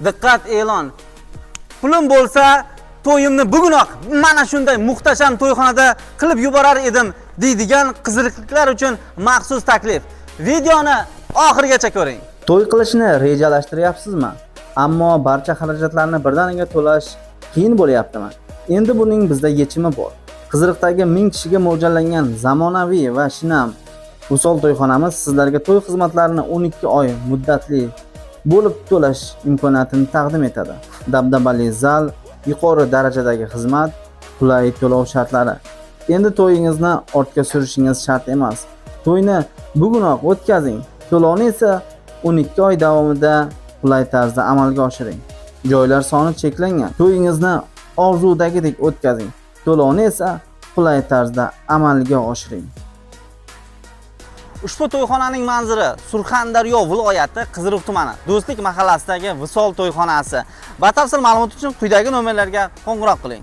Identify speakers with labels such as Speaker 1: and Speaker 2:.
Speaker 1: Diqqat, e'lon! Pulim bo'lsa, to'yimni bugunoq mana shunday muhtasham to'yxonada qilib yuborar edim deydigan qiziriqliklar uchun maxsus taklif. Videoni oxirigacha ko'ring.
Speaker 2: To'y qilishni rejalashtiryapsizmi? Ammo barcha xarajatlarni birdaniga to'lash qiyin bo'lyaptimi? Endi buning bizda yechimi bor. Qiziriqdagi 1000 kishiga mo'ljallangan zamonaviy va shinam Vusol to'yxonamiz sizlarga to'y xizmatlarini 12 oy muddatli bo'lib to'lash imkoniyatini taqdim etadi. Dabdabali zal, yuqori darajadagi xizmat, qulay to'lov shartlari. Endi to'yingizni ortga surishingiz shart emas. To'yni bugunoq o'tkazing. To'lovni esa 12 oy davomida qulay tarzda amalga oshiring. Joylar soni cheklangan. To'yingizni orzudagidek o'tkazing. To'lovni esa qulay tarzda amalga oshiring.
Speaker 1: Ushbu to'yxonaning manzili Surxondaryo viloyati, Qiziriq tumani, Do'stlik mahallasidagi Visol to'yxonasi. Batafsil ma'lumot uchun quyidagi nomerlarga qo'ng'iroq qiling.